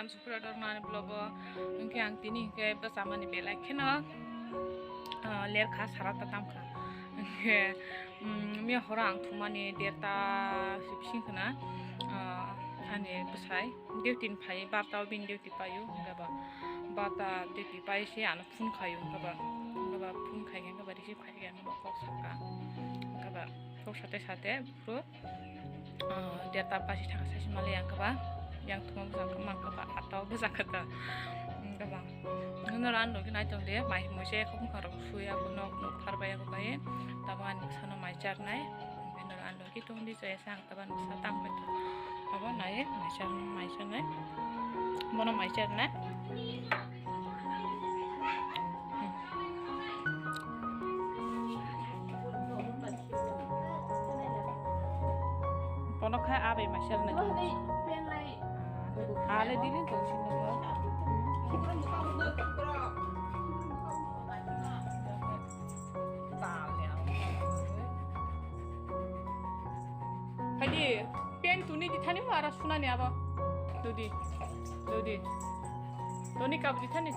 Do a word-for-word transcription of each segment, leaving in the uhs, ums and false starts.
Supra dornani vlog o hwnkhe ang tini hwnkhe bwsamani belai kheno, ah, lerkha, sara ta tamkha. Hwnkhe, mm, miya horo ang thumani derta bising khna, ah, ani bwsai duty ni phai barta o bini duty paio, hwnkhe ba barta duty pai se ano phone khaio, hwnkhe ba, hwnkhe ba phone khai khe, hwnkhe ba receive khai khe, hwnkhe ba kok saka, hwnkhe ba kok sate sate phuru, ah, derta basi thangkha saisi mali, hwnkhe ba yang thuma bwsang khe mankha ba atta o bwsang kha ta, hwnkhe ba noro ano khe naitong de mai muisa khe bwkha rok suya nok nok phar bai khe bai tabuk ani bwsano mai charnai, hwnkhe noro ano khe tong di chaya sa. Taban bwsa tang bai tong. Abo nai, maisa, maisa nai. Bono maisa nai. Bono khai abe maisa nai. Ale dili tong sini. Haidi, pen tuni di thani mo ara sunani abo. Dudi, dudi. Toni kap di thani.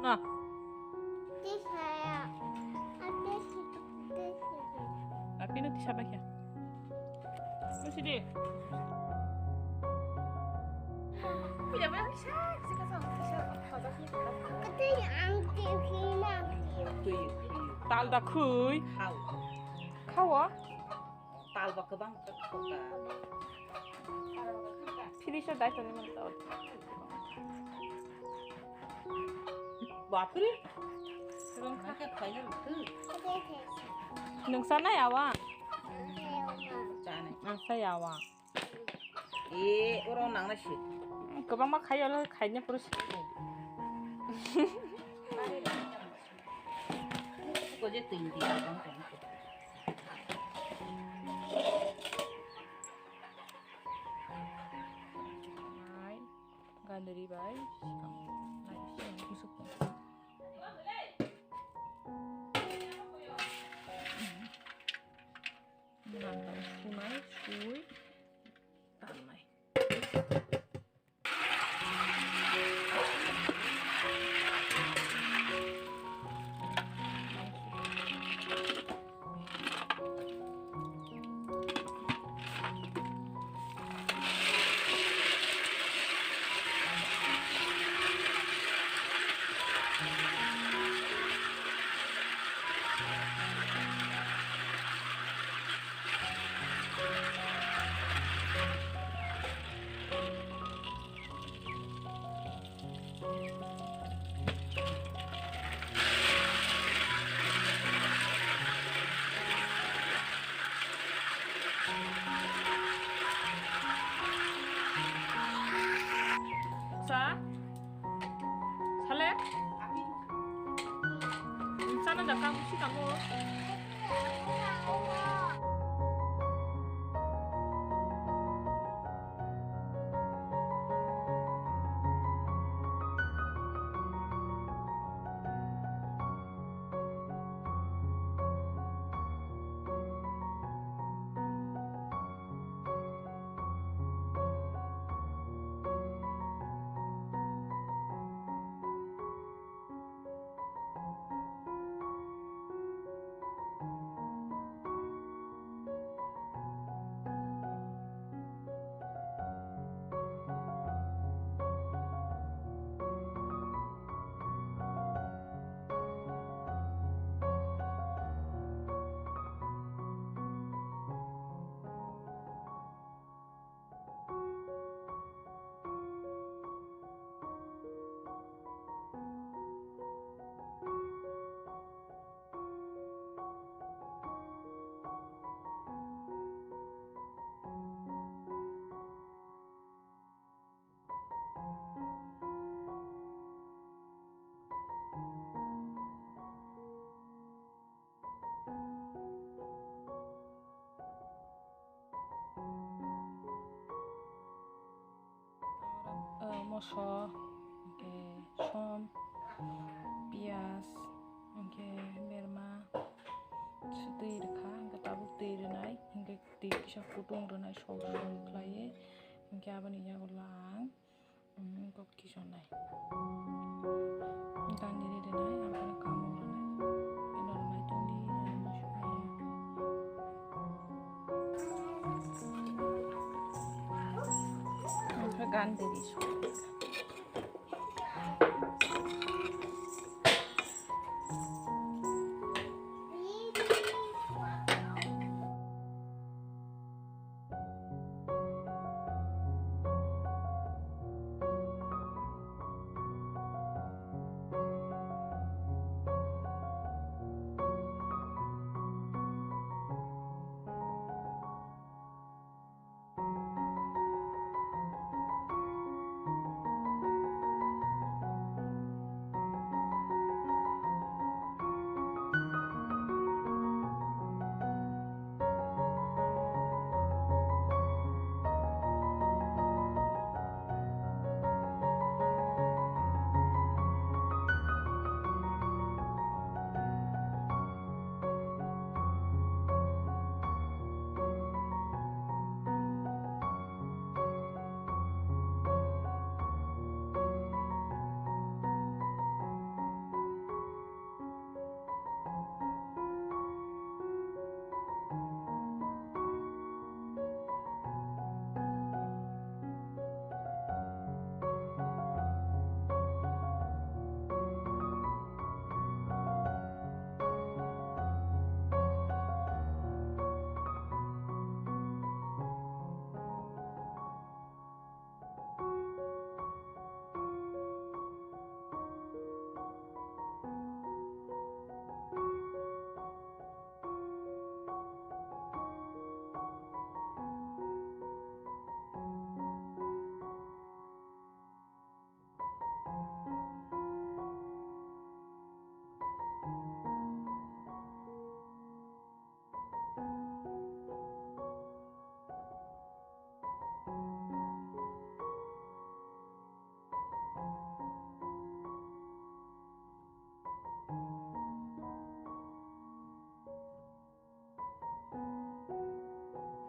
Na. Tisaya. Ate si, ate si. Apino tisa bakya. Musi di. Pila mo kisa, kisa kasa, kisa kasa. Ate ang ti kina. Tal da khui. Khao. Khao? Tal ba kwbang kok da. Fridge o dai toni man tao. Bapre. Rung kha. Nang khe khaina rukhu. Nungsa nai awa. Chane. Nungsa yawa. E, oro nang na si. Kwbangma khayo le khaina puro si. Ko je tin di bang ko. Nai, gandri bai, sikang, nai, sikang, kusuk. Nang sunai, sui, tanai. Sa? Sale? Sana da kamu si kamu. Ah, moso, hwnkhe som, piyaj, hwnkhe berma, twi rwkha, hwnkhe tabuk twi rwnai, hwnkhe twi Kisa kutung rwnai sok sok khlaiwi, hinkhe aboni yagulo ang, mm, kok kisonai. Gandiri rwnai, aboni kamung rwnai. Ino rwnai tongdi, ang songya. Onkhe gandiri songkha.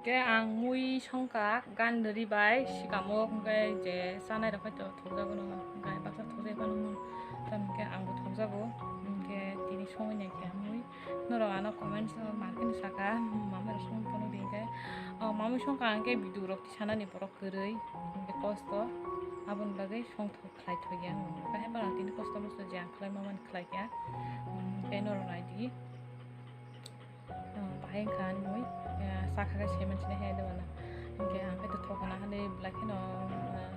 Khe ang mui songkha gandari bai sikamo, hwnkhe je chanai rok bai to thokjago no, gai baksa thokjai phano, tamo khe ang bo thokjago, hwnkhe tini songwi nai khe mui. Norok ano comments o ma khe saka, mamai rok songwi phano di khe, o mamui songkha hwnkhe video rok tisanani borok kwrwi, hwnkhe kosto, aboni bagwi songthok khlai thokya ang, khe hwnba tini kosto mosto je ang khlai mamani khlai kha, hwnkhe norok nai di. Bahai wngkha ani mui, sakha khe semen sini hai de bana. Hinkhe ang khe to thokna hinwi belai kheno,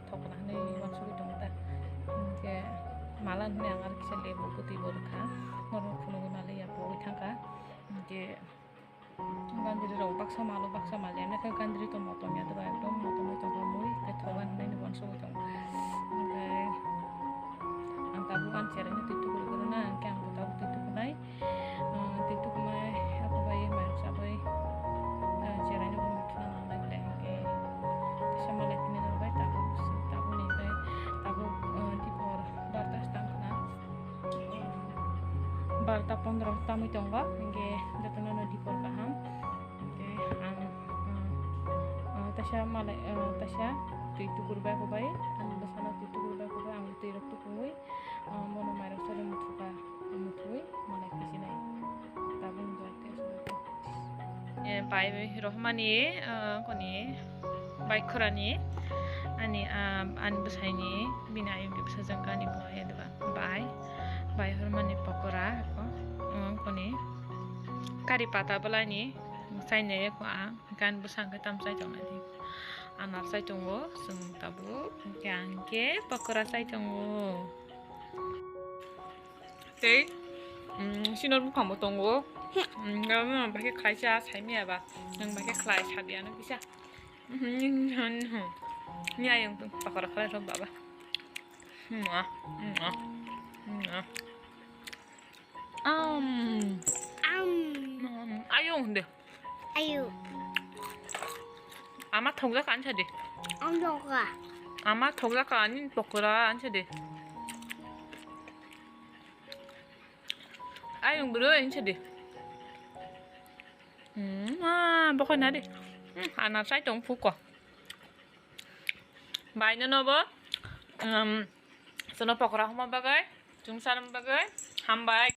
thokna hinwi uansugwi tongo ta. Hinkhe mala hinwi ang aro kisa lebu bwtwi bo rwkha. Norokno phunugwi maliya pogwi thangkha. Hinkhe gandri rok baksa malo, baksa maliya. Hinkhe gandri to motom ya de ba, ekdom motom oi tongkha mui. Khe thogan hinwi uansugwi tongo. Hinkhe ang tabuk ani cheraino twi tukurwi rwna, hinkhe ang bo tabuk twi tukunai. Ah, tei tukumai abo bai mairok chabai, ah, cheraino bo muthuna nangnai belai hinkhe, kisa malai phina nangnai tabuk, tabukni bai tabuk, ah, dipor barta se tang khna, barta pondro tamwi tongo hinkhe jotono no dipor kaham hinkhe ang, ah, ah, taisa malai, ah, taisa twi tukurbai abo bai ani bwsano twi tukurbai abo bai ang twi rok tukuwi. Ah, bono mairok sari muthukha, muthwi malai kisinai. Tabuk wngkha khe aswk. Eh, bai rohmani, ah, koni bai khorani ani, ah, ani bwsaini bini ayung ni bwsajwk ani bo edwa bai, bai hormani pokora ko, ah, koni kari pata bwlani chainai ko ang gan bwsang khe tam chai tongnai di. Anar chai tongo chwng tabuk, hwnkhe ang khe pokora chai tongo. Tei, mm, sinor buphang bo tongo. Mm, abo no bahai khe khlai cha, sai maya ba. Nwng bahai khe khlai sabi ano kisa. Mhm, ni ayung pakora khlai rw baba. Mwah, mwah, mwah. Am. Am. Ayung de. Ayu. Ama thokjak ani sadi. Ang thokha. Ama thokjak ani pokora ani sadi. Ayung bro ani sadi. Hmm, ah, bokoi na de. Hmm, ana chai tong phuko. Bai no no bo, um, sono pokora homa bagwi, chwng sanam bagwi, hambai.